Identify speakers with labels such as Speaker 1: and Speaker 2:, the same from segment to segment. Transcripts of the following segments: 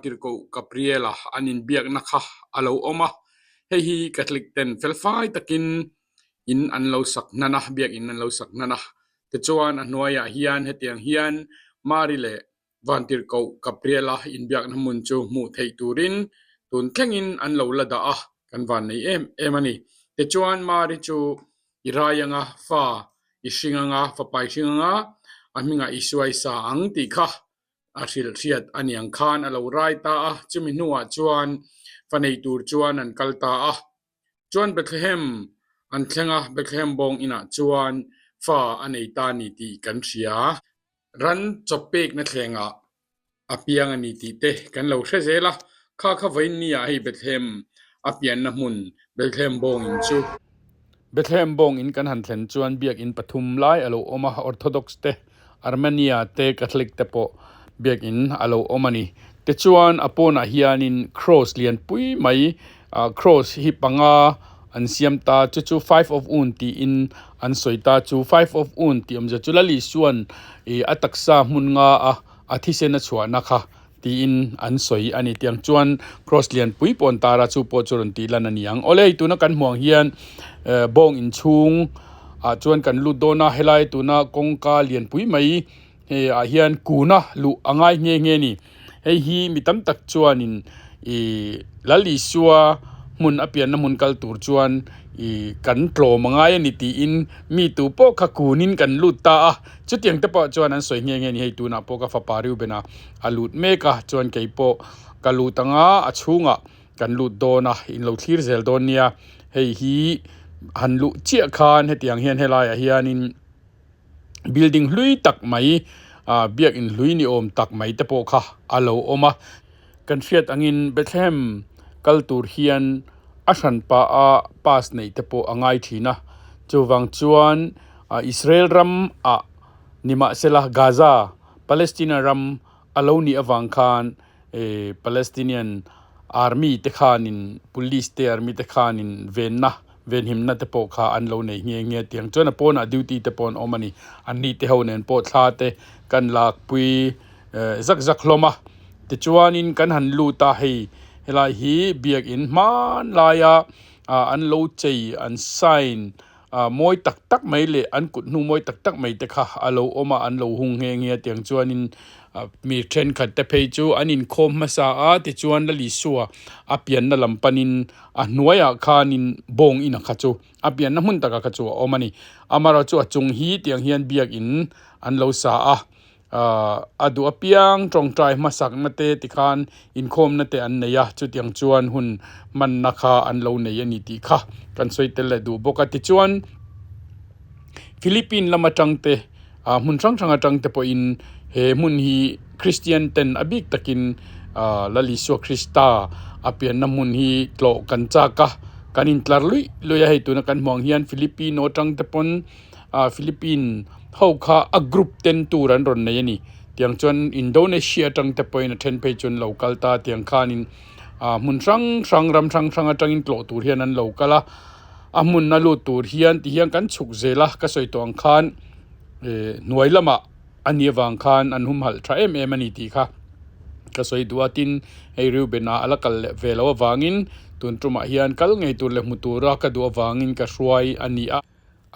Speaker 1: Vantirhkoh Gabriela an inbiakna kha a lo awm a, hei hi Catholic ten felfai takin in an lo sak hnan a, biakin an lo sak hnan a. Tichuan a hnuaiah hian hetiang hian Mari leh Vantirhkoh Gabriela inbiakna hmun chu hmuh theih turin tun thlengin an lo la dah a, kan van nei em em a ni. Tichuan Mari chu i rai anga fa i hring anga fapa i hring anga a hmingah Isua i sa ang tih kha a hrilh hriat a ni ang khan a lo rai ta a, chumi hnuah chuan fa nei tur chuan an kal ta a. Chuan Bethlehem an thleng a, Bethlehem bawng inah chuan fa a nei ta a ni tih kan hria. Ran chawpekna thlengah a piang a ni tih te kan lo hre zel a, kha kha vawiin ni ah hei Bethlehem a pianna hmun Bethlehem bawng in chu. Bethlehem bawng in kan han thlen chuan biakin pathum lai a lo awm a, Orthodox te, Armenia te, Catholic te pawh biakin a lo awm a ni. Tichuan a pawnah hianin cross lianpui mai Cross hi panga an siam ta, chu chu five of un tiin an sawi ta. Chu five of un tih awmzia chu Lali chuan ih a taksa hmun nga a a thisen a chhuahna kha tiin an sawi a ni. Tiang chuan cross lianpui pawh an tar a, chu pawh chu rawn tih lan a ni ang. Awle hei tuna kan hmuh ang hian eh bawng inchhung ah chuan kan lut dawn a, helai tuna kawngka lianpui mai Hei ah hian kuna luh a ngai nghe nghe a ni. Hei hi mi tam tak chuanin ih Lal Isua hmun a pianna hmun kal tur chuan ih kan tlawm a ngai a ni tiin mi tu pawh kha kunin kan lut ta a. Chutiang te pawh chuan an sawi nghe nghe a ni. Hei tunah pawh ka fapa Reuben-a a lut mek a, chuan kei pawh ka lut anga a chhungah kan lut dawn a, in lo thlir zel dawn nia. Hei hi han luh chiah khan hetiang hian helaiah hianin. Building hlui tak mai ah biakin hlui ni awm tak mai te pawh kha a lo awm a kan hriat angin Bethlehem kal tur hian a hran pah a pass neih te pawh a ngai thin a chuvang chuan ah Israel ram ah nimahsela Gaza Palestina ram a lo nih avang khan eh Palestinian army te khanin police te army te khanin venna venhimna te pawh kha an lo nei nghe nghe tiang chuan a pawnah duty te pawh an awm a ni an ni te ho nen pawh thla te kan lakpui eh zak zak hlawm a tichuanin kan han lut a hei helai hi biakin hmanlaia ah an lo chei an sign ah mawi tak tak mai leh an kut hnu mawi tak tak mai te kha a lo awm a an lo hung nghe nghe tiang chuanin ah mi thenkhat te phei chu an inkhawm hmasa a tichuan la Isua a pianna lam panin a hnuaiah khanin bawng in a kha chu a pianna hmun taka kha chu a awm a ni amaherawhchu chu a chung hi tiang hian biakin an lo sa a. Ahh a duh apiang tawngtai hmasakna te tikhan inkhawmna te an nei a, chutiang chuan hun hmanna kha an lo nei a ni tih kha kan sawi tel leh duh bawk a. Tichuan Philippine lam atang te ah hmun hrang hrang atang te pawhin he hmun hi Christian ten a bik takin ah Lal Isua Krista a pianna hmun hi tlawh kan chak a, kan intlar luih luih a hei tuna kan hmuh ang hian Filipino atang te pawn ah Philippine ho kha a group ten tour an rawn nei a ni tiang chuan Indonesia atang te pawhin a then phei chu an lo kal ta tiang khanin ah hmun hrang hrang ram hrang hrang atangin tlawh tur hian an lo kal a a hmun a lut tur hian ti hian kan chhuk zel a ka sawi tawh ang khan eh hnuai lamah a nih avang khan an humhalh tha em em a ni tih kha ka sawi duh a tin hei Reuben ah a la kal leh ve loh avangin tun tumah hian kal ngei tur leh hmu tura ka duh avangin ka hruai a ni a.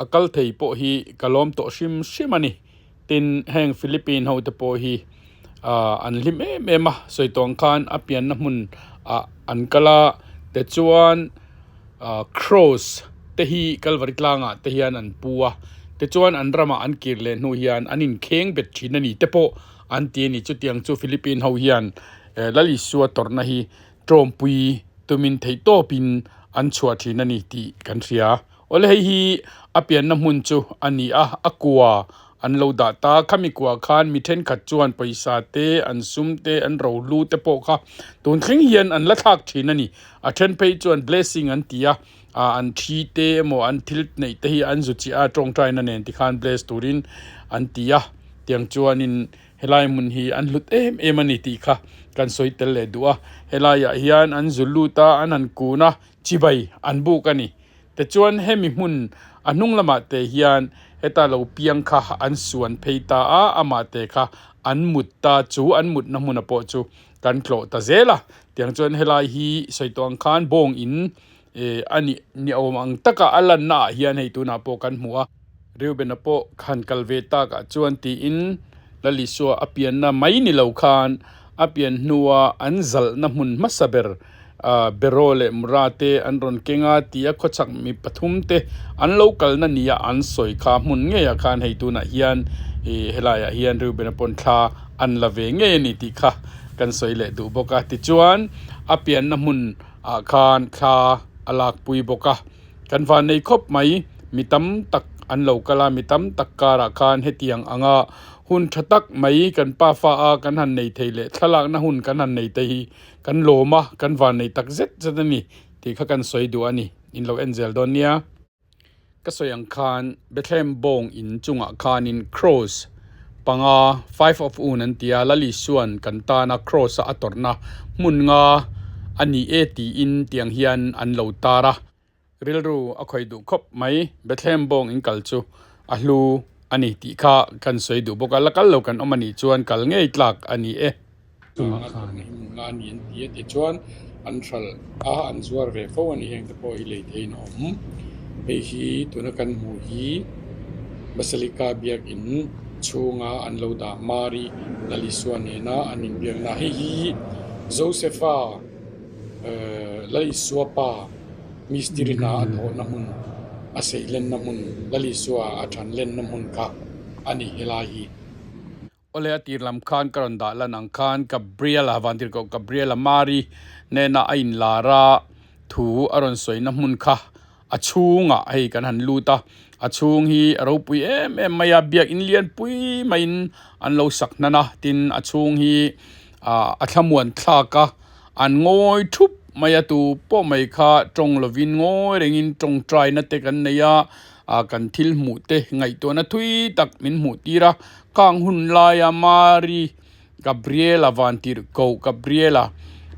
Speaker 1: A kal thei pawh hi ka lawm tawh hrim hrim a ni. Tin, heng Philippine ho te pawh hi ah an hlim em em a, sawi tawng khan a pianna hmun ah an kal a, tichuan ah cross te hi Calvary tlangah te hian an pu a, tichuan an ramah an kir leh hnu hian an inkheng bet thin a ni te pawh an ti a ni. Chutiang chu Philippine ho hian Lal Isua tawrhna hi tawmpui tumin theihtawpin an chhuah thin a ni tih kan hria. Awle hei hi a pianna hmun chu a ni a, a kua an lo dah ta. Khami kua khan mi thenkhat chuan pawisa te, an sum te, an rohlu te pawh kha tun thleng hian an la thlak thin a ni. A then phei chuan blessing an ti a, ah an thi te emaw an thil neih te hi an zu chiah a, tawngtaina nen tikhan bless turin an ti a. Tiang chuanin Helai hmun hi an hlut em em a ni tih kha kan sawi tel leh duh a, helaiah hian an zu lut a, an han kun a, chibai an buk a ni. Tichuan hemi hmun a hnung lamah te hian heta lo piang kha an suan phei ta a, amah te kha an mut ta chu an mutna hmuna pawh chu kan tlawh ta zel a. Tiang chuan helai hi sawi tawh ang khan bawng in eh a nih ni awm ang taka a lanna ah hian hei tunah pawh kan hmu a. Reuben-a pawh khan kal ve tak ah chuan tiin Lalisua a pianna mai ni lo khan a pian hnua an zalhna hmun hmasa ber Beraw leh Mura te an rawn keng a tia khawchhak mi pathum te an lo kalna nia an sawi kha hmun ngeiah khan hei tunah hian ih helaiah hian Reuben-a pawn thla an la ve ngei a ni tih kha kan sawi leh duh bawk a. Tichuan a pianna hmun ah khan thla a lakpui bawk a. Kan van nei khawp mai, mi tam tak an lo kal a, mi tam tak karah khan hetiang anga hun tha tak mai kan pafa a kan han nei thei leh thlalakna hun kan han nei te hi kan lawm a, kan van nei tak zet zet a ni tih kha kan sawi duh a ni, in lo en zel dawn nia. Ka sawi ang khan Bethlehem bawng in chungah khanin Cross panga, five of un an ti a, Lali Suan kan tana Cross a a tawrhna hmun nga a ni e tiin tiang hian an lo tar a. Rilru a khawih duh khawp mai, Bethlehem bawng in kal chu a hlu a ni tih kha kan sawi duh bawk a, la kal lo kan awm a nih chuan kal ngei tlak a ni e. Chungah khan hmun a ni an ti a tichuan an hralh a an zuar ve fo a ni heng te pawh hi lei theiin a awm hei hi tuna kan hmuh hi Basilica biakin chhunga an lo dah Mari Lalisua nena an inbiakna hei hi Josepha ehh Lalisua pa mistiri hna a thawhna hmun a seilenna hmun Lalisua a thanlenna hmun kha a ni helai hi. Awle a tir lam khan ka rawn dah lan ang khan Gabriela Vantirhkoh Gabriela Mari hnena a inlar a thu a rawn sawina hmun kha a chhungah hei kan han lut a, a chhung hi a ropui em em mai a, biakin lian pui maiin an lo sak hnan a, tin a chhung hi ah a thlamuan thlak a, an ngawi thup mai a, tu pawh mai kha tawng lovin ngawi rengin tawngtaina te kan nei a. Ah kan thil hmuh te ngaihtuahna thui tak min hmuh tir a, khang hun laia Mari Gabriela Vantirhkoh Gabriela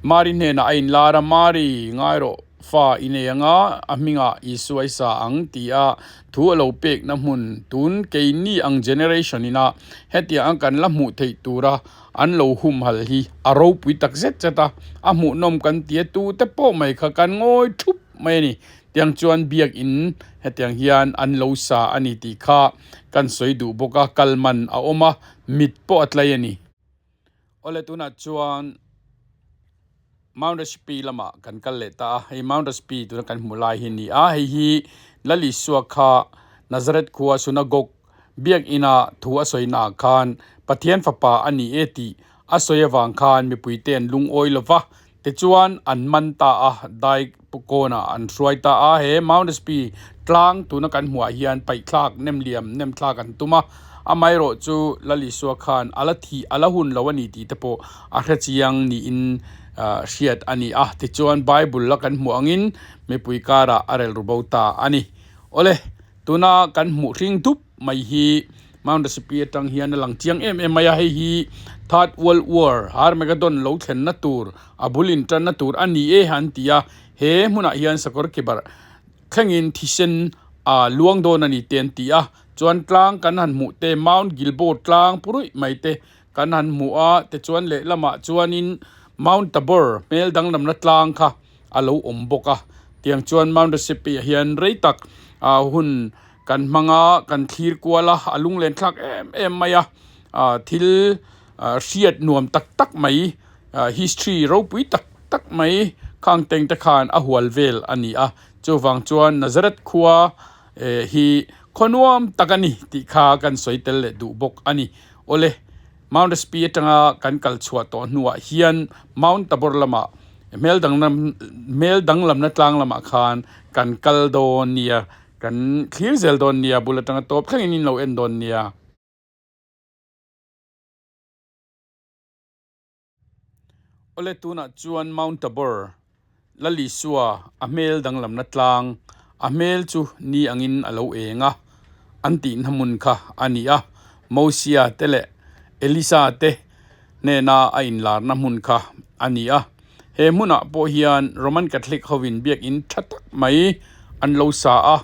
Speaker 1: Mari hnenah a inlar a, Mari ngai rawh fa i nei anga a hmingah Isua i sa ang ti a thu a lo pekna hmun tun keini ang generation ina hetiang ang kan la hmuh theih tura an lo humhal hi a ropui tak zet zet a, a hmuhnawm kan ti a tute pawh mai kha kan ngawi thup mai a ni. Tiang chuan biakin hetiang hian an lo sa a ni tih kha kan sawi duh bawk a, kal man a awm a, mit pawh a tlai a ni. Awle tunah chuan Mount Recipe lamah kan kal leh ta a, hei Mount Recipe tuna kan hmuh lai hi a ni a, hei hi Lalisua kha Nazareth khua Synagogue Biakina thu a sawinaah khan Pathian fapa a ni e tih a sawi avang khan mipuite an lungawi lo va, Tichuan an man ta a, dai kawnah an hruai ta a, he Mount Spi tlang tuna kan hmuhah hian paihthlak nem liam nem thlak an tum a, amaherawh chu Lal Isua khan a la thih a la hun lo a ni tih te pawh a hre chiang niin hriat a ni a, tichuan Bible la kan hmuh angin mipui karah a relru bo ta a ni. Awle, tuna kan hmuh hring dup mai hi Mount Recipe atang hian a lang chiang em em mai a, hei hi Third World War, Armageddon lo thlenna tur, a bul intanna tur a ni e an ti a, he hmunah hian sakawr kibar thlengin thisen a luang dawn a ni te an ti a, chuan tlang kan han hmuh te Mount Gilboa tlang puruih mai te kan han hmu a, tichuan lehlamah chuanin Mount Tabor hmel danglamna tlang kha a lo awm bawk a, tiang chuan Mount Recipe ah hian rei tak hun kan hmang a, kan thlir kual a, a lunglen thlak em em mai a, thil hriat nuam tak tak mai history ropui tak tak mai khang teng te khan a hual vel a ni a, chuvang chuan Nazareth khua hi khaw nuam tak a ni tih kha kan sawi tel leh duh bawk a ni. Awle. Mount Recipe atanga kan kal chhuah tawh hnuah hian Mount Tabor lamah hmel danglam hmel danglamna tlang lamah khan kan kal dawn nia, kan thlir zel dawn nia, bul atanga tawp thlengin in lo en dawn nia. Awle tunah chuan Mount Tabor Lalisua a hmel danglamna tlang, a hmel chu ni angin a lo eng a, an tihna hmun kha a ni a. Mosia te leh Elisa te hnena a inlarna hmun kha a ni a. He hmunah pawh hian Roman Catholic hovin biakin tha tak mai an lo sa a,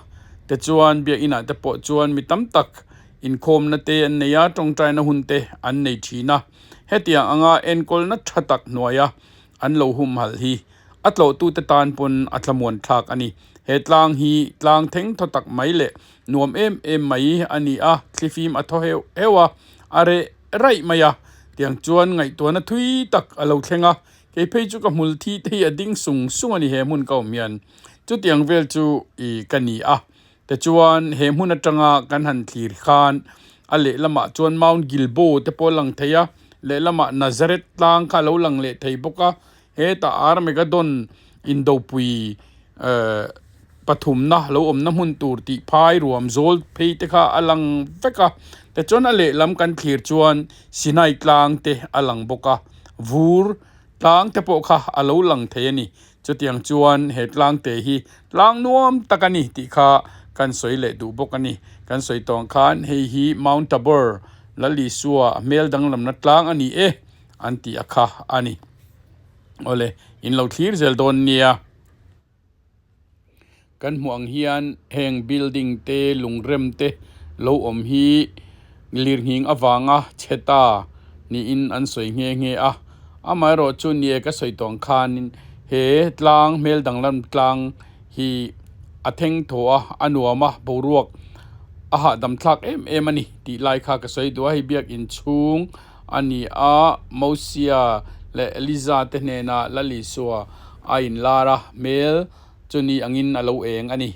Speaker 1: tichuan biakinah te pawh chuan mi tam tak. Inkhawmna te an nei a, tawngtaina hun te an nei thin a. Hetiang anga enkawlna tha tak hnuaia an lo humhalh hi a tlawhtute tan pawn a thlamuan thlak a ni. He tlang hi tlang theng thaw tak mai leh nuam em em mai a ni a, thlifim a thaw heuh heuh a, a reh raih mai a. Tiang chuan ngaihtuahna thui tak a lo thleng a, kei phei chu ka hmul thi te hi a ding sung sung a ni he hmun ka awm hian. Chutiang vel chu i ka ni a. Tichuan he hmun atanga kan han thlir khan a lehlamah chuan Mount Gilbo te pawh a lang thei a, lehlamah Nazareth tlang kha a lo lang leh thei bawk a, hetah Armageddon indopui eh pathumna lo awmna hmun tur tih phai ruam zawl phei te kha a lang vek a, tichuan a lehlam kan thlir chuan Sinai tlang te a lang bawk a, vur tlang te pawh kha a lo lang thei a ni. Chutiang chuan he tlangte hi tlang nuam tak a ni tih kha kan sawi leh duh bawk a ni. Kan sawi tawh ang khan hei hi Mount Tabor, Lal Isua a hmel danglamna tlang a ni e an tih a kha a ni. Awle, in lo thlir zel dawn nia. Kan hmuh ang hian heng building te lungrem te lo awm hi lirnghing avanga chhe ta niin an sawi nghe nghe a amaherawh chu nie ka sawi tawh ang khanin he tlang hmel danglam tlang hi a theng thaw a a nuam a boruak a hahdam thlak em em a ni tih lai kha ka sawi duh a hei biakin chhung a ni a Mosia leh Eliza te hnenah Lal Isua a inlar a hmel chuni angin a lo eng a ni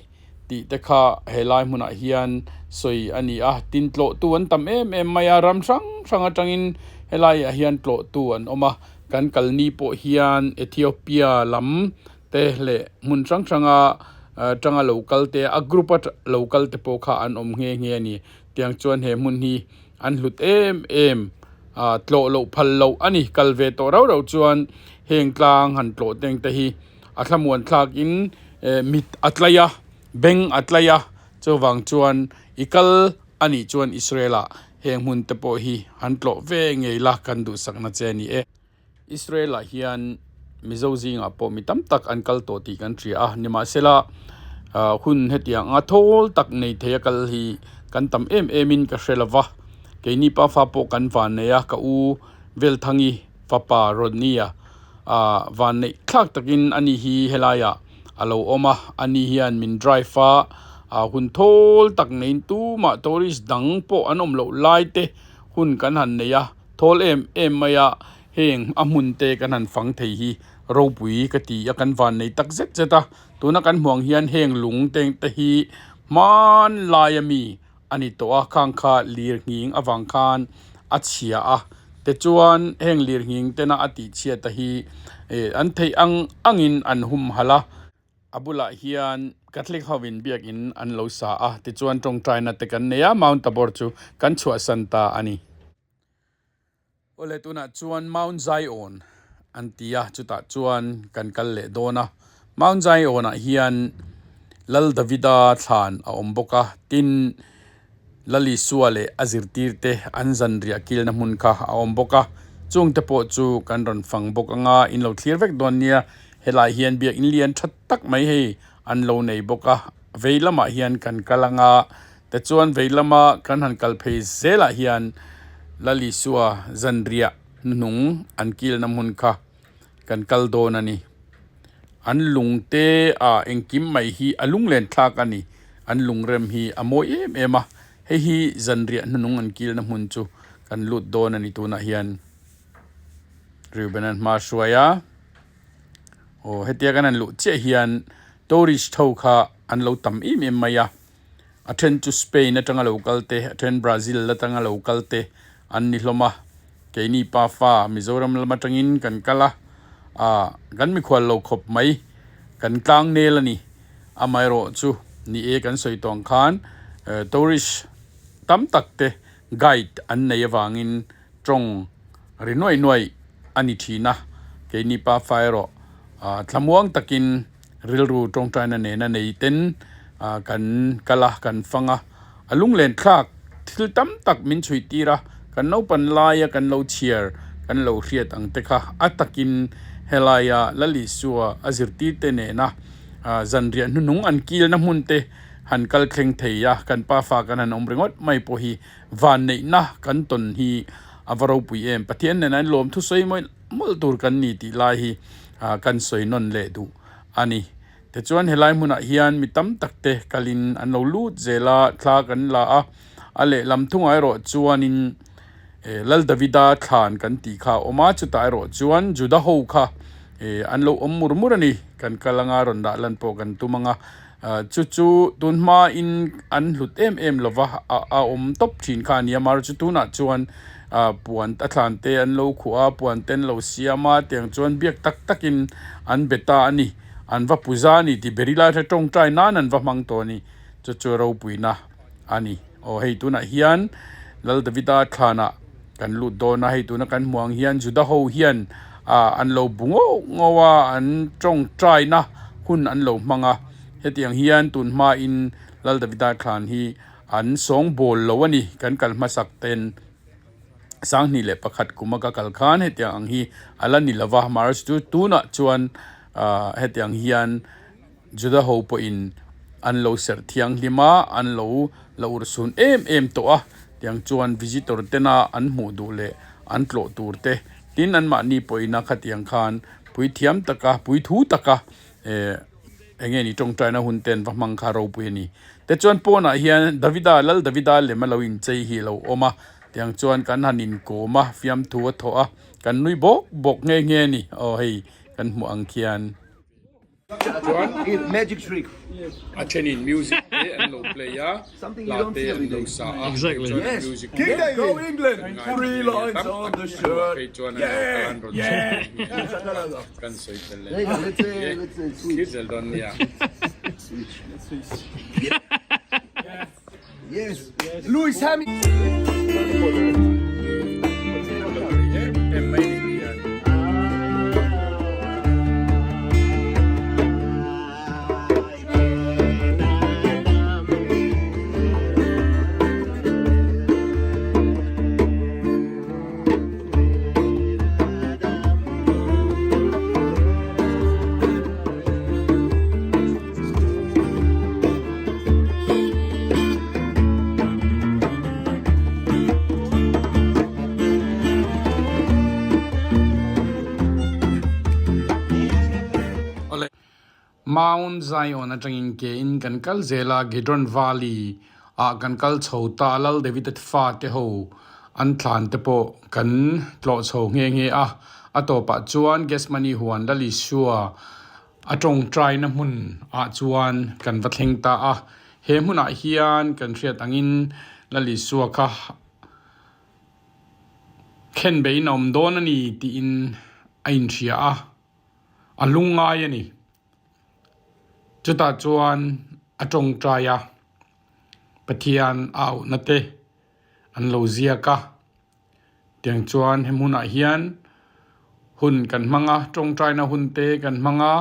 Speaker 1: tih te kha helai hmunah hian sawi a ni a tin tlawhtu an tam em em mai a ram hrang hrang atangin helaiah hian tlawhtu an awm a kan kalni pawh hian Ethiopia lam te leh hmun hrang hranga tanga lo kal te a group a lo kal te pawh kha an awm nghe nghe a ni tiang chuan he hmun hi an hlut em em a tlawh loh phal loh a ni kal ve tawh rau rau chuan heng tlang han tlawh teng te hi a thlamuan thlakin eh mit a tlai a beng a tlai a chuvang chuan i kal a nih chuan Israel ah heng hmun te pawh hi han tlawh ve ngei la kan duhsakna che a ni e. Israel ah hian Mizo zingah pawh mi tam tak an kal tawh tih kan hria a nimahsela ah hun hetiang anga thawl tak nei thei a kal hi kan tam em em in ka hre lova keini pa fa pawh kan van nei a ka u Velthangi fapa Rodney-a ah van neih thlak takin ani hi helaiah a lo awm a ani hian min drive a ah hun thawl tak neiin tumah tourist dang pawh an awm loh lai te hun kan han nei a. Thawl em em mai a, heng a hmun te kan han fang thei hi ropui ka ti a, kan van nei tak zet zet a, tuna kan hmuh ang hian heng lung te te hi hmanlai ami a ni tawh a, khang kha lirnghing avang khan a chhia a, tichuan heng lirnghing tena a tih chhiat a hi eh an theih ang angin an humhalh a. A bulah hian Catholic ho in biakin an lo sa a, tichuan tawngtaina te kan nei a, Mount Tabor chu kan chhuahsan ta a ni. Awle tunah chuan Mount Zion an ti a, chutah chuan kan kal leh dawn a. Mount Zion ah hian Lal Davida thlan a awm bawk a, tin Lal Isua leh a zirtirte an zanriah kilna hmun kha a awm bawk a, chungte pawh chu kan rawn fang bawk anga in lo thlir vek dawn nia. Helai hian biakin lian tha tak mai hei an lo nei bawk a, vei lamah hian kan kal anga tichuan vei lama kan han kal phei zelah hian Lal Isua zanriah hnuhnung an kilna hmun kha kan kal dawn a ni. An lung te ah engkim mai hi a lunglen thlak a ni. An lungrem hi a mawi em em a, hei hi zanriah hnuhnung an kilna hmun chu kan lut dawn a ni tunah hian. Reuben an hma hruai a, aw hetia kan han luh chiah hian tourist ho kha an lo tam em em mai a, a then chu Spain atanga lo kal te a then Brazil atanga lo kal te an ni hlawm a keini pa fa Mizoram lam atangin kan kal a ah kan mikhual lo khawp mai kan tlang nel a ni amaherawh chu ni e kan sawi tawh ang khan eh tourist tam tak te guide an nei avangin tawng ri nuai nuai a ni thin a, keini pa fa erawh ah thlamuang takin rilru tawngtaina nena nei ten ah kan kal a, kan fang a, a lunglen thlak thil tam tak min chhuih tir a, kan naupan laia kan lo chhiar kan lo hriat ang te kha a takin helaia Lal Isua a zirtirte nena ah zanriah hnuhnung an kilna hmun te. han kal thleng thei a, kan pafa kan han awm ringawt mai pawh hi vanneihna kan tawn hi a va ropui em. Pathian nen an lawm thusawi mawlh mawlh tur kan ni tih lai hi kan sawi nawn leh duh a ni. Tichuan helai hmunah hian mi tam tak te kalin an lo lut zel a, thla kan la a, a lehlam thungah erawh chuanin eh Lal Davida thlan kan tih kha a awm a, chutah erawh chuan Juda ho kha eh an lo awm mur mur a ni, kan kal anga rawn dah lan pawh kan tum anga ah chu chu tun hmain an hlut em em lova a a awm tawp thin kha a ni a, amaherawhchu chu tunah chuan ah puan a thlan te an lo khuh a, puan te an lo siam a, tiang chuan biak tak takin an be ta a ni. An va puza a ni tih beri lai hre tawngtai nan an va hmang tawh a ni. Chu chu ropuina a ni. Aw hei tunah hian Lal Davida thlanah kan lut dawn a, hei tuna kan hmuh ang hian Juda ho hian ah an lo bu ngauh ngauh a, an tawngtaina hun an lo hmang a. Hetiang hian tun hmain Lal Davida thlan hi an sawngbawl lo a ni kan kal hmasak ten. 2001 kuma ka kal khan hetiang ang hi a la ni lova March chu tunah chuan ah hetiang hian Juda ho pawhin an lo serh thianghlim a an lo la urhsun em em tawh a tiang chuan visitor tena an hmuh duh leh an tlawh tur te tin anmahni pawhin a khatiang khan puithiam taka puithu taka eh Eng nge ni tawngtaina hun ten va hmang kha ropui a ni. Tichuan pawnah hian Davida, Lal Davida lem a lo inchei hi a lo awm a, tiang chuan kan han inkawm a, fiamthu a thawh a, kan nui bawk bawk nghe nghe a ni. Aw hei kan hmuh ang khian. Chuan
Speaker 2: Magic trick.
Speaker 1: A thenin music te an lo play a, hla te an lo sa a, tichuan a music
Speaker 2: King
Speaker 1: te
Speaker 2: Go England!
Speaker 1: kan ngaithla
Speaker 2: Three
Speaker 1: nghe nghe
Speaker 2: lines
Speaker 1: tam
Speaker 2: on
Speaker 1: tak
Speaker 2: the
Speaker 1: hnuah
Speaker 2: shirt.
Speaker 1: phei chuan an lo kal an rawn chhuak nghe nghe a. Kan sawi tel leh e, thlir zel dawn nia.
Speaker 2: Yes. Lewis Hamilton.
Speaker 1: Em em mai ni hian. Mount Zion atangin ke in kan kal zel a, Gidron Valley ah kan kal chho ta a, Lal David-a fate ho an thlan te pawh kan tlawh chho nghe nghe a, a tawpah chuan Gethsemane huan Lal Isua a tawngtaina hmun ah chuan kan va thleng ta a, he hmunah hian kan hriat angin Lal Isua kha khenbeiin a awm dawn a ni tiin a inhria a. A lungngai a ni. Chutah chuan a tawngtai a, Pathian a auhna te an lo ziak a. Tiang chuan he hmunah hian hun kan hmang a, tawngtaina hun te kan hmang a.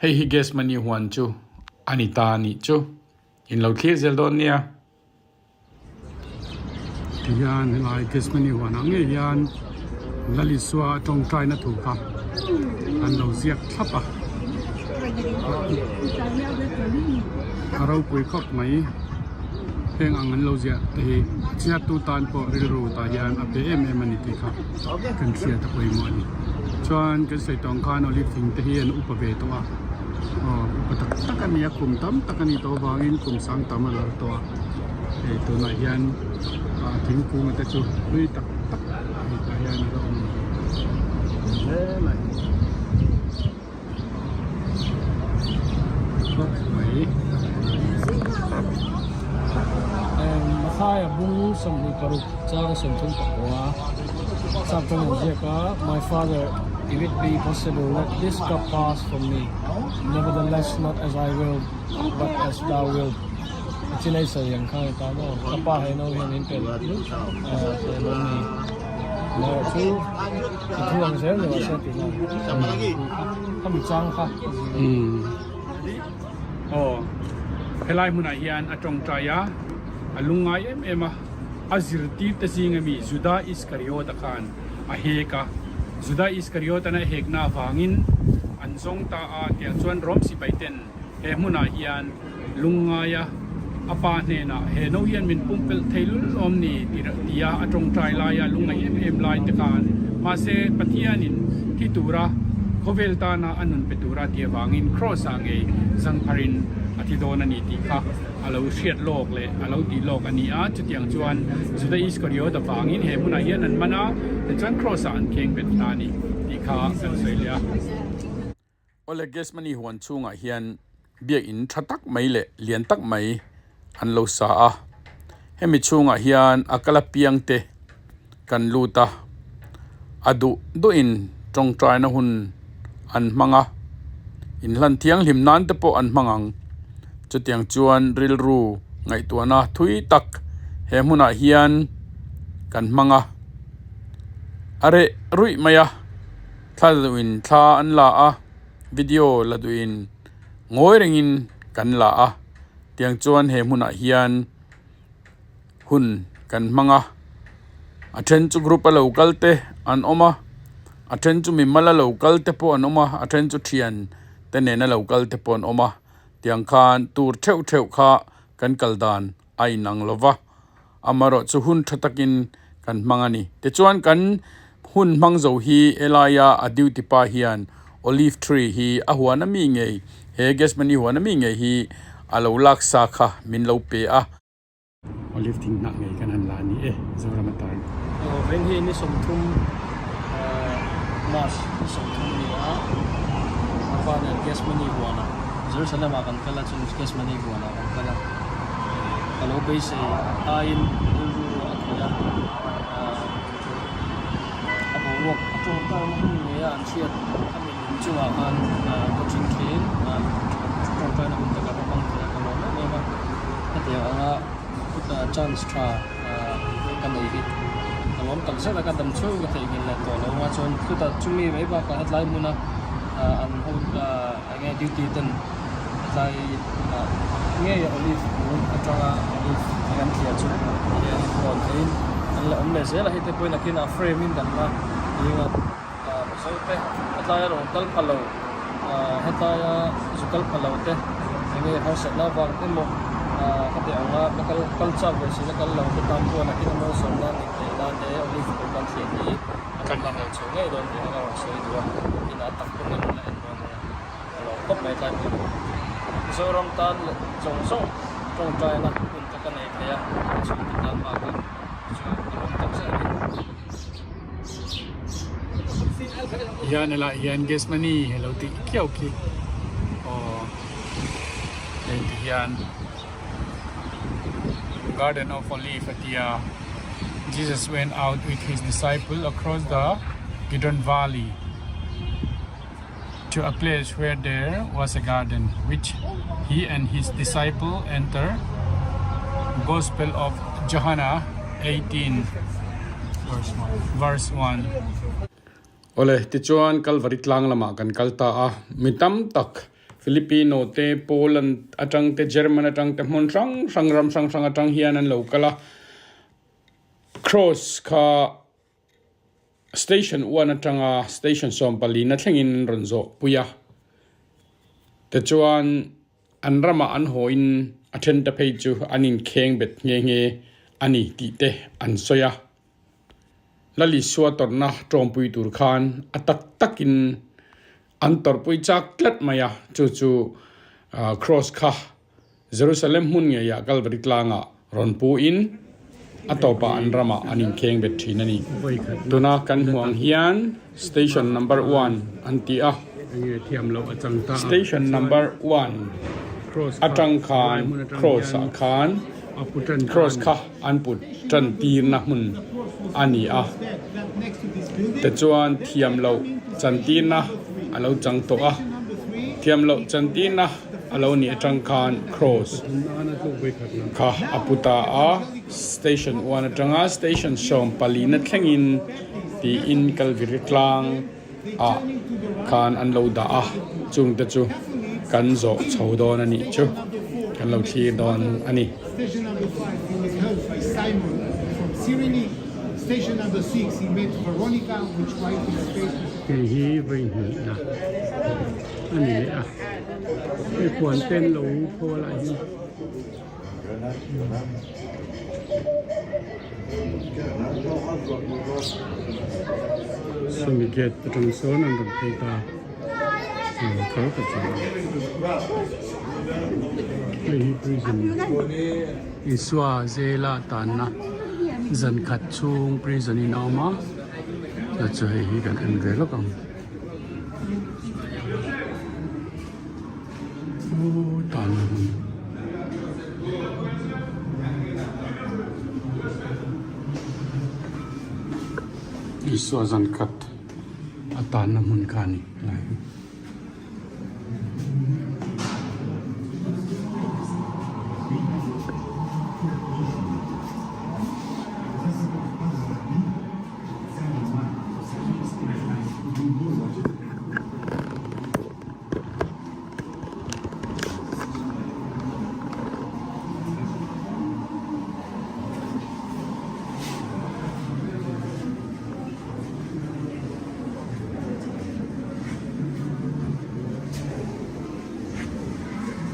Speaker 1: Hei hi Gethsemane huan chu a ni ta a nih chu. In lo thlir zel dawn nia. Tihian helai Gethsemane huanah ngei hian Lal Isua a tawngtaina thu kha an lo ziak thlap a. A ropui khawp mai. Heng ang an lo ziah te hi chhiattu tan pawh rilru tah hian a pe em em a ni tih kha kan hriat a pawimawh a ni. Chuan kan sawi tawng khan olive thing te hi an upa ve tawh a, aw upa tak tak a ni a, kum tam tak a nih tawh avangin kum sang tam a lo tawh a, hei tunah hian ah thingkung te chu hlui tak tak hei tah hian a la awm hle mai. Khawp mai.
Speaker 3: Mathaia bung 26 chang 34 sap tawng an ziak a, My father, if it be possible, let this cup pass from me, nevertheless not as I will, but as thou wilt. A chinai sawi ang khan a ta maw? Ka pa he no hian min pe eh lo ni. Amaherawh chu i thu ang zel ni mahse tih na kha mi chang kha a zir.
Speaker 1: Aw, helai hmunah hian a tawngtai a, a lungngai em em a, a zirtirte zinga mi Juda Iskariota khan a hek a, Juda Iskariot-an a hekna avangin an zawng ta a, tiang chuan Rom sipaiten he hmunah hian. Lungngaia a pa hnenah he no hian min pumpelh thei lul awm ni tia a tawngtai laia lungngaih em em lai te khan mahse Pathianin thi tura khawvel tana a nun pe tura ti avangin Kraws ah ngei zangpharin a thi dawn a ni tih kha a lo hriat lawk leh a lo tih lawk a ni a. Chutiang chuan Juda Iskariot avangin he hmunah hian an man a, tichuan Kraws ah an kheng bet ta a ni tih kha kan sawi leh a. Awle Gethsemane huan chhungah hian biakinn tha tak mai leh lian tak mai an lo sa a, hemi chhungah hian a kal apiang te kan lut a, a duh duhin tawngtaina hun an hmang a, inhlan thianghlim nan te pawh an hmang ang. Chutiang chuan rilru ngaihtuahna thui tak he hmunah hian kan hmang a, a reh ruih mai a. Thla la duhin thla an la a, video la duhin ngawi rengin kan la a, tiang chuan he hmunah hian hun kan hmang a, a then chu group a lo kal te an awm a, a then chu mimal a lo kal te pawh an awm a, a then chu thian te nena lo kal te pawh an awm a, tiang khan tur theuh theuh kha kan kal dan a inang lo va. Amaherawh chu hun tha takin kan hmang a ni. Tichuan kan hun hmang zo hi helaia a duty pa hian olive tree hi a huan ami ngei he Gethsemane huan ami ngei hi a lo lak sa kha min lo pe a. Olive thing hnah ngei kan han la a ni e Zoram atan.
Speaker 3: Veng hi ni 30 March ni 30 a ni a, a pa nen Gethsemane huanah Jerusalem ah kan kal a chuan Gethsemane huanah kan kal a. Ka lo beisei aiin rilru a khawih a, a boruak a tawng tawng hun ngei a an hriat khami lung chungah khan ka then thin tawngtaina hun te ka va hmang thei a ka lawm em em a, hetiang anga chance tha ka nei hi ka lawm tak zet a, ka dam chhung ka theihnghilh leh tawh lo anga chuan chutah chumi mai bakah hetlai hmuna an ho Enge duty ten hetlai ngei olive bung atanga olive thing an thliah chu hian rawn theiin an la awm leh zel a, hei te pawhin nakinah frame in kan la ding a, Mizo te hetlaia rawn kal pha lo hetlaia zu kal pha lo te enge harsatna avang emaw khati anga la kal kal chak ve si la kal lo te tan chuan nakin a malsawmna nih theih nan he olive bung kan thliah hi an rawn hmang chho ngei dawn tih kha ka rawn sawi duh a, inah tak pawn an la en dawn nia a lawm khawp mai tlai hmun Mizoram tan leh zawng zawng tawngtaina hun te ka nei thei a ka chhungte tan bakah chu ka lawm tak zet a ni.
Speaker 1: Hian helaiah hian Gethsemane alo tih khiau khi aw hei ti hian Garden of Olive a tia Jesus went out with his disciple across the Kidron Valley. To a place where there was a garden which he and his disciple enter Gospel of Johana 18 verse 1. Awle, tichuan Kalvari tlang lamah kan kal ta a, mi tam tak Filipino te, Poland atang te, German atang te, hmun hrang hrang ram hrang hrang atang hian an lo kal a, Cross kha Station 1 atanga Station 14 thlengin an rawn zawh pui a, tichuan an ramah an hawiin a thente phei chu an inkheng bet nghe nghe a ni tih te an sawi a. Lalisua tawrhna tawngpui tur khan a tak takin an tawrhpui chak tlat mai a, chu chu Cross kha Jerusalem hmun ngeiah Kalvari tlangah rawn puin a tawpah an ramah an inkheng bet thin a ni. Tuna kan hmuh ang hian Station Number One an ti a, Station Number One atang khan Cross ah khan Cross kha an put tan tirna hmun a ni a, tichuan thiam loh chantirna a lo chang tawh a, thiam loh chantirna. A lo nih atang khan cross kha a pu ta a, station 1 atanga station 14 na thlengin tiin Kalviri tlang ah khan an lo dah a, chung te chu kan zawh chho dawn a nih chu, kan lo thlir dawn a ni. Hei hi vawi hnihna a ni leh a.
Speaker 3: Hei puan te an lo pho a lai hi. Sawmi gate atang sawn an rawn phei ta kal ka chu hei hi prison Isua zela tanna zan khat chhung prison in a awm a chu chu hei hi kan en ve lawk ang. Isua zan khat a tanna hmun kha a ni lai hi.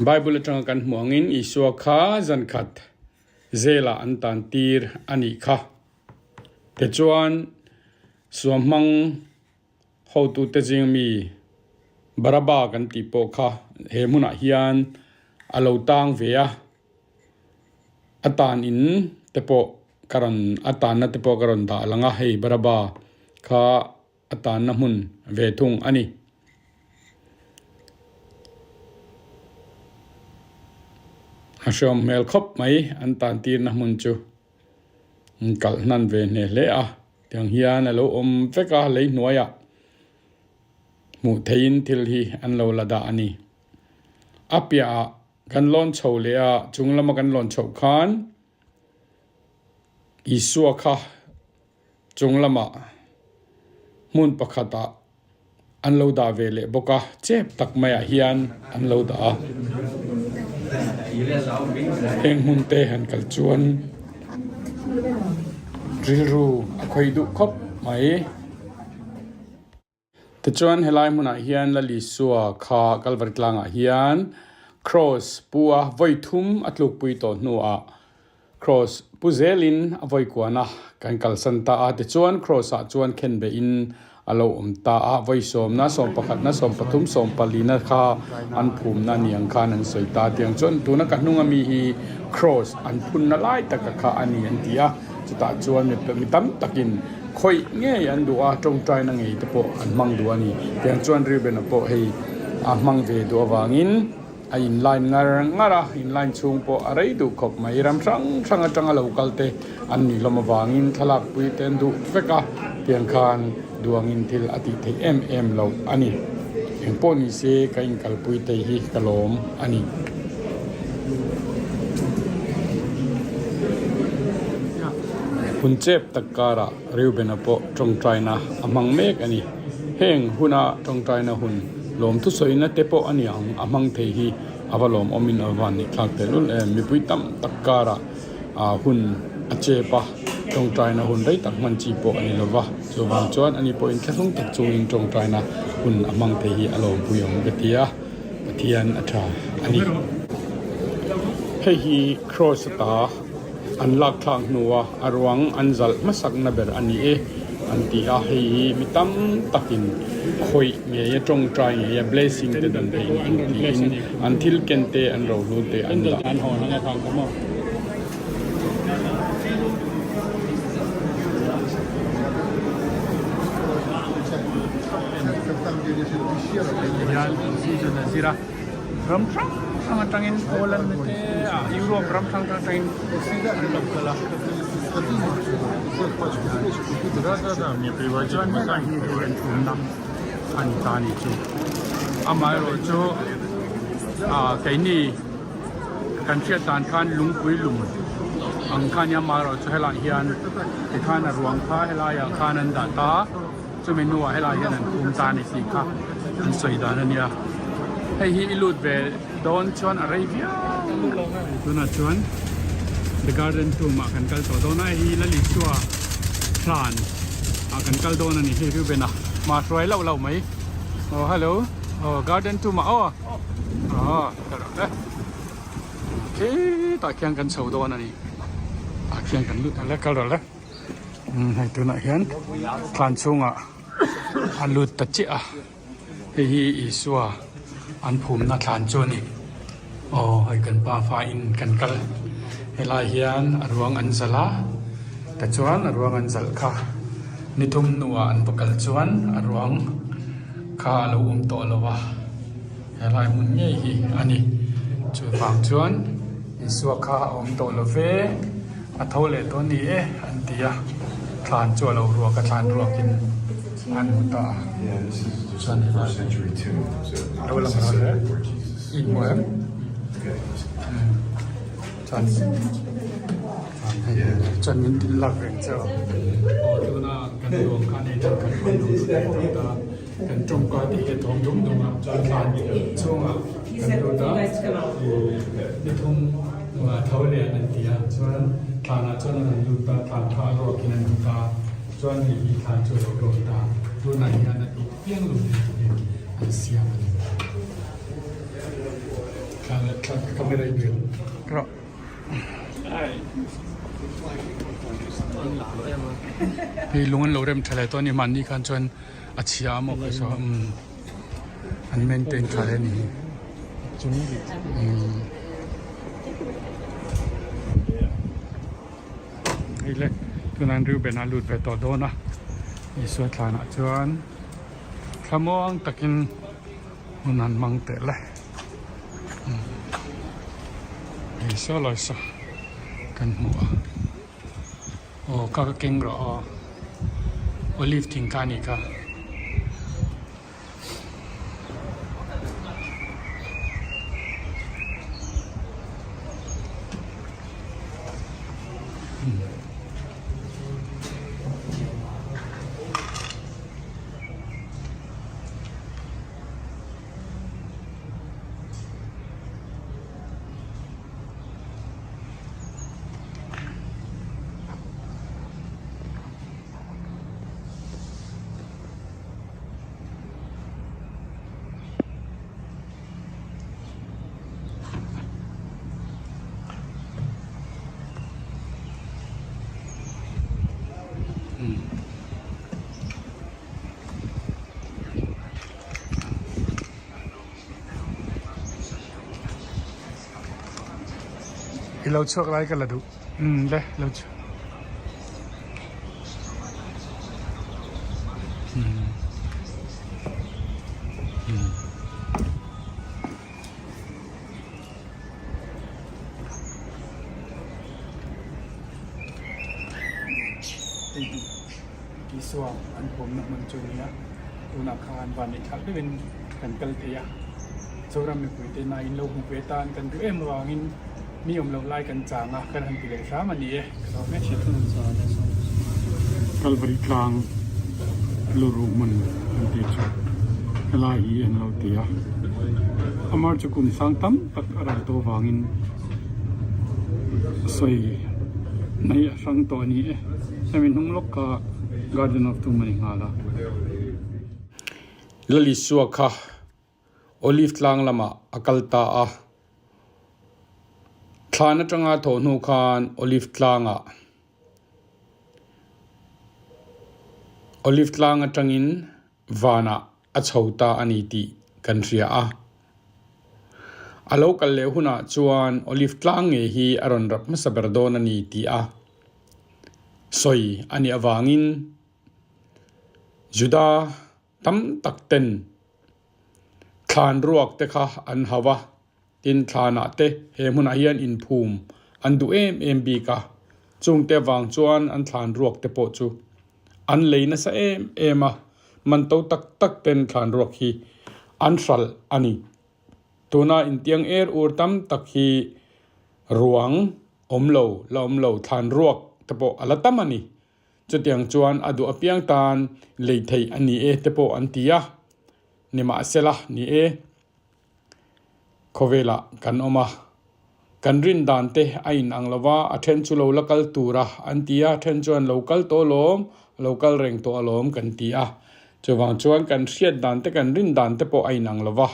Speaker 3: Bible atanga kan hmuh angin Isua kha zan khat zelah an tan tir a nih kha. Tichuan suamhmang Hotute zing mi Baraba kan tih pawh kha he hmunah hian a lo tang ve a, a tan in te pawh ka rawn a tanna te pawh ka rawn dah lang a, hei Baraba kha a tanna hmun ve thung a ni. A hreawm hmel khawp mai an tan tirna hmun chu. Kalh hnan ve hneh hle a, tiang hian a lo awm vek a lei hnuaiah hmuh theihin thil hi an lo la dah a ni. A piahah kan lawn chho leh a, chung lama kan lawn chhoh khan Isua kha chung lamah hmun pakhatah an lo dah ve leh bawk a, chep tak maiah hian an lo dah a. Heng hmun te han kal chuan rilru a khawih duh khawp mai. Tichuan helai hmunah hian Lalisua kha Kalvari tlangah hian Kraws pu a vawi thum a tlukpui tawh hnuah Kraws pu zelin a vawi kuan a kan kalsan ta a. Tichuan Kraws ah chuan khen behin a lo awm ta a, vawi sawmna, sawmpakhatna, sawmpathum, sawmpalina kha an phumna ni ang khan an sawi ta. Tiang chuan tuna ka hnunga mi hi Kraws an phunna lai taka kha a ni an ti a, chutah chuan mi tam takin Khawih ngei an duh a, tawngtaina ngei te pawh an hmang duh a ni. Tiang chuan Reuben-a pawh hei a hmang ve duh avangin a in line ngar ngar a, in line chhung pawh a rei duh khawp mai. Ram hrang hrang atanga lo kal te an nih hlawm avangin thlalak pui te an duh vek a, tiang khan duangin thil a tih theih em em loh a ni. Engpawh ni se ka inkalpui thei hi ka lawm a ni. Hun chep tak karah Reuben-a pawh tawngtaina a hmang mek a ni. Heng huna tawngtaina hun lawm thusawina te pawh a ni ang, a hmang thei hi a va lawmawmin a va van thlak tehlul em. Mipui tam tak karah hun a chep a, tawngtaina hun rei tak hman chi pawh a ni lova, chuvang chuan ani pawhin thlahlung tak chungin tawngtaina hun a hmang thei hi a lawmpui ang ka ti a, Pathian a tha a ni. Hei hi Kraws ata. An lak thlak hnua a ruang an zalh hmasakna ber a ni e an ti a, hei hi mi tam takin khawih ngei a tawngtai ngei a blessing te dan theih ni tur tiin an thil ken te an rohlu te an dah. Ram hrang hrang atangin Poland te ah Europe ram hrang hrang atangin an lo kal a. Chuan helai hi hei an tumna a ni ta a ni chu. Amaherawhchu ah keini kan hriat dan khan lungpui lum ang kha a nia amaherawhchu helaiah hian tikhan a ruang kha helaiah khan an dah ta a. Chumi hnuah helai hian an phum ta a ni tih kha an sawi dan a nia. Hei hi i lut ve dawn chuan a rei viau tunah chuan The Garden Tomb ah kan kal tawh dawn a, hei hi Lalisua hlan ah kan kal dawn a ni. Hei Reuben-a hma hruai loh loh mai. Aw hello aw Garden Tomb ah aw.
Speaker 1: Aw kal rawh le. Khitah khian kan chho dawn a ni. Tah khian kan lut ang le kal rawh le. Umm hei tunah hian thlan chhungah a lut ta chiah a. Hei hi Isua an phumna thlan chu a ni. Aw hei kan pa fa in kan kal helai hian a ruang an zalh a tichuan a ruang an zalh kha ni thum hnuah an va kal chuan a ruang kha a lo awm tawh lo a helai hmun ngei hi a ni. Chuvang chuan Isua kha a awm tawh lo ve a tho leh tawh a ni e an ti a thlan chu a lo ruak a thlan ruakin an hmu ta a. Chuan helai lo lang rawh le i hmu em? Chuan chuan min tin lak reng che aw. Aw tuna kan ruang kha nei chuan kan rawn lut leh tawh ta kan tawngka tih hi a thawm dum dum a chuan thlan chhungah kan lut a ni thum tho leh an ti a chuan thlanah chuan an rawn lut a thlan kha a ruakin an lut a chuan hei hi thlan chu a lo ruak ta tunah hian a tih piang lo nei turin an siam a ni. Camera i bel rawh. Hei lung an lo rem tha leh tawh a ni mahni khan chuan a chhia a maw kha saw an maintain tha hle a ni hi. Hei le tunah an Reuben a lut ve tawh dawn a Isua thlanah chuan thlamuang takin hun han hmang teh le hei saw lai saw kan hmu a aw ka ka keng rawh aw olive thing kha a nih kha. I lo chhuak lai ka la duh umm le lo chhuak umm umm. Hei hi Isua an pawmna hmun chu a ni a, tunah khan van neih thlak deuhin kan kal thei a, Zoram mipuite na in lo hmu ve tan kan duh em avangin mi awm loh lai kan chang a, kan han ti leh hram a ni e. Kalvari tlang luru hmun an tih chu helai hi an lo ti a, amar chu kum sang tam tak a ral tawh avangin sawi mai a hrang tawh a ni e. Hemi hnung lawk kha Garden of Tomb a ni nghal a. Lalisua kha Olive tlang lamah a kal ta a. Thlan atanga thawh hnu khan Olive tlangah Olive tlang atangin vanah a chho ta a ni tih kan hria a. A lo kal leh hunah chuan Olive tlang ngei hi a rawn rap hmasa ber dawn a ni tih a sawi a nih avangin Juda tam tak ten thlan ruak te kha an hau a, tin thlanah te he hmunah hian inphum an duh em em bik a, chungte avang chuan an thlan ruak te pawh chu an lei nasa em em a, man to tak tak ten thlan ruak hi an hralh a ni. Tuna intiang er ur tam tak hi ruang awm lo la awm lo thlan ruak te pawh a la tam a ni. Chutiang chuan a duh apiang tan lei theih a ni e te pawh an ti a, nimahsela ni e, khawvelah kan awm a, kan rin dan te a inang lo va, a then chu lo la kal tur a an ti a, a then chuan lo kal tawh alawm, a lo kal reng tawh alawm kan ti a, chuvang chuan kan hriat dan te kan rin dan te pawh a inang lo va.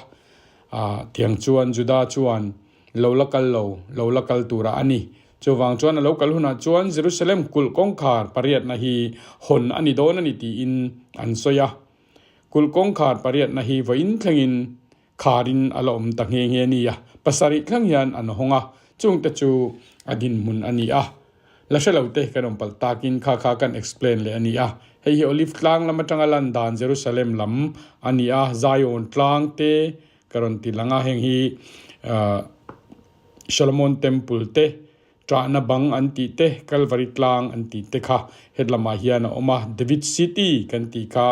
Speaker 1: Tiang chuan Juda chuan lo la kal lo, lo la kal tura a ni. Chuvang chuan a lo kal hunah chuan Jerusalem kulh kawngkhar pariatna hi hawn a ni dawn a ni tiin an sawi a. Kulh kawngkhar pariatna hi vawiin thlengin kharin a la awm ta nghe nghe a ni a. Pasarih thleng hian an hawng a, chungte chu a dinhmun a ni a. La hre lo te kan awm palh takin kha kha kan explain leh a ni a. Hei hi Olive tlang lam atanga lan dan Jerusalem lam a ni a, Zion tlang te ka rawn ti lang a, heng hi Solomon Temple te, Ṭahna bang an tih te, Calvary tlang an tih te kha het lamah hian a awm a, David City kan tih kha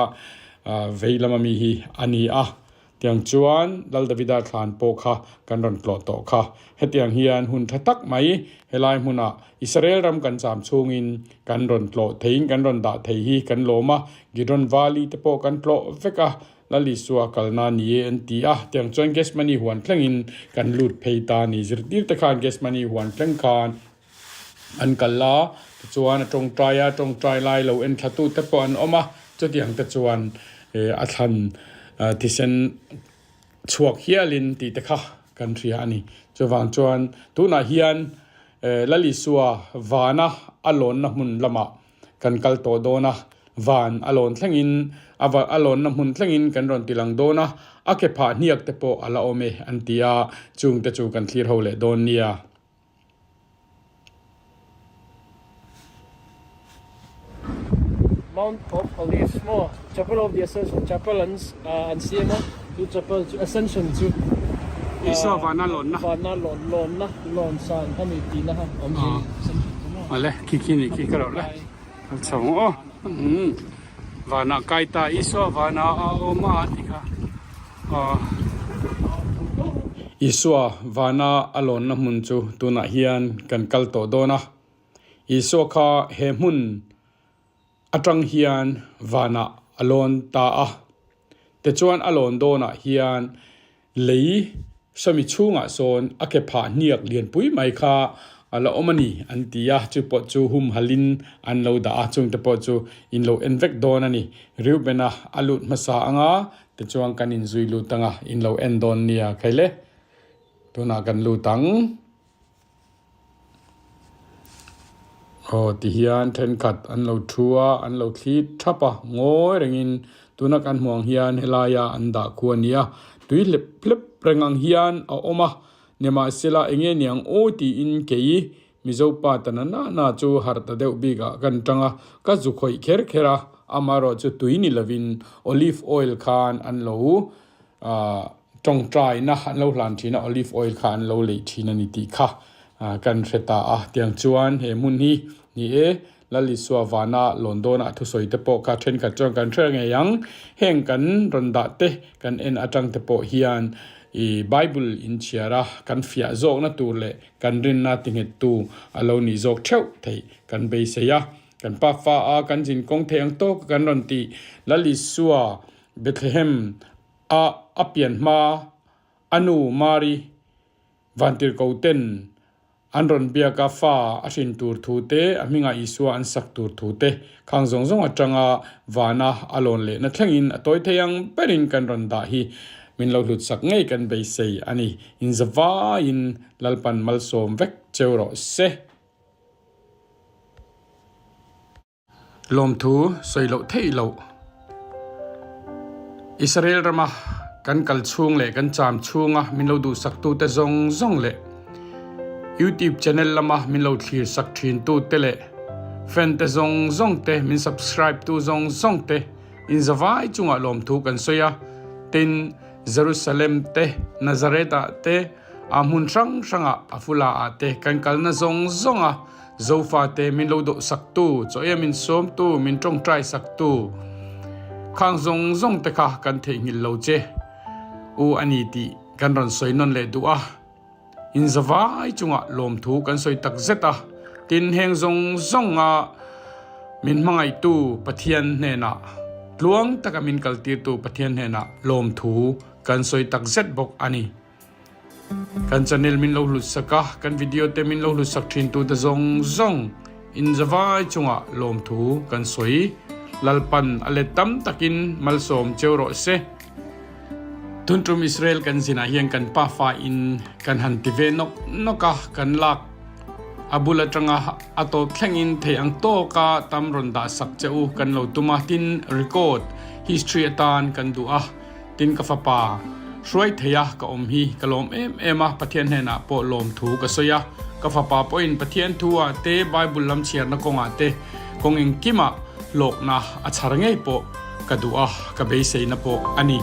Speaker 1: vei lama mi hi a ni a. Tiang chuan Lal Davida thlan pawh kha kan rawn tlawh tawh kha. Hetiang hian hun tha tak mai helai hmunah Israel ram kan cham chhungin kan rawn tlawh theiin kan rawn dah thei hi kan lawm a, Gidron Valley te pawh kan tlawh vek a, Lal Isua kalna ni e an ti a, tiang chuan Gethsemane huan thlengin kan lut phei ta a ni. Zirtirte khan Gethsemane huan thleng khan an kal a, tichuan a tawngtai a, tawngtai lai lo en thlatute pawh an awm a, chutiang te chuan a thlan thisen chhuak hialin tih te kha kan hria a ni. Chuvang chuan tunah hian Lal Isua vana a lawnna hmun lamah kan kal tawh dawn a, van a lawn thlengin a va a lawnna hmun thlengin kan rawn ti lang dawn a, a ke phah hniak te pawh a la awm e an ti a, chung te chu kan thlir ho leh dawn nia.
Speaker 3: Mount of Olives maw Chapel of the Ascension Chapel an an siam a chu chapel chu Ascension chu
Speaker 1: Isua vana lawnna
Speaker 3: vana lawn lawnna lawn san a ni tihna kha awm zia a ni Ascension chu maw.
Speaker 1: Awle khi khi nih khi ka loh le a chho aw umm vanah kai ta Isua vanah a awm a tih kha aw. Isua vana a lawnna hmun chu tunah hian kan kal tawh dawn a Isua kha he hmun atang hian vanah a lawn ta a tichuan a lawn dawnah hian Lei sawmi chhungah sawn a ke phah hniak lianpui mai kha a la awm a ni an ti a, chu pawh chu humhalin an lo dah a, chungte pawh chu in lo en vek dawn a ni. Reuben-a a lut hmasa anga tichuan kan inzui lut anga in lo en dawn nia khaile tunah kan lut ang. Aw tihian thenkhat an lo thu a, an lo thli thap a, ngawi rengin tuna kan hmuh ang hian helaia an dah khu a ni a, tui hlep hlep reng ang hian a awm a, nimahsela enge niang aw tiin kei Mizo pa ta na na na chu harh ta deuh bikah kan tang a, ka zu khawih kher kher a, amaherawhchu tui ni lovin olive oil khan an lo Ahh tawngtaina an lo hlan thin a, olive oil kha an lo leih thin a ni tih kha kan hre ta a. Tiang chuan he hmun hi ni e, Lal Isua vana lawn dawnah thusawi te pawh kha thenkhat chuan kan hre ngei ang. Heng kan rawn dah te kan en atang te pawh hian ih Bible inchhiar a kan fiah zawkna tur leh kan rinna tinghettu a lo nih zawk theuh theih kan beisei a. Kan pa fa a kan zin kawng thei ang tawk kan rawn tih Lal Isua Bethlehem a a pian hma a nu Mari vantirhko ten an rawn biak a fa a hrin tur thu te, a hmingah Isua an sak tur thu te khang zawng zawng atanga vana a lawn lehna thlengin a tawi thei ang berin kan rawn dah hi min lo hlut sak ngei kan beisei a ni. Inzavaiin Lalpan malsawm vek cheu rawh se. Lawmthu sawi loh theih loh. Israel rama kan kal chhung leh kan cham chhunga min lo duhsaktute zawng zawng leh YouTube channel lama min lo thlir sak thintute leh fan te zawng zawng te min subscribe tu zawng zawng te inzavai chungah lawmthu kan sawi a. Tin, Jerusalem te, Nazareth ah te, a hmun hrang hrangah Afula ah te kan kalna zawng zawng a Zofate min lo dawh saktu, chaw em in sawmtu, min tawngtai saktu khang zawng zawng te kha kan theihnghilh lo che u a ni tih kan rawn sawi nawn leh duh a. In zavai chungah lawmthu kan sawi tak zet a, tin heng zawng zawnga min hmangaihtu Pathian hnenah tluang taka min kaltirtu Pathian hnenah lawmthu kan sawi tak zet bawk a ni. Kan channel min lo hlut sak a, kan video te min lo hlut sak thin tu te zawng zawng in zavai chungah lawmthu kan sawi. Lalpan a let tam takin malsawm cheu rawh se. Tun tum Israel kan zinah hian kan pafa in kan han ti ve nawk nawk a, kan lak a bul atanga a tawp thlengin thei ang tawka tam rawn dah sak che u kan lo tum a, tin record history atan kan duh a, tin ka fapa hruai thei a ka awm hi ka lawm em em a, Pathian hnenah pawh lawm thu ka sawi a, ka fapa pawhin Pathian thu ah te Bible lam chhiarna kawngah te kawng engkimah hlawkna a chhar ngei pawh Ka duh a, ka beiseina pawh a ni.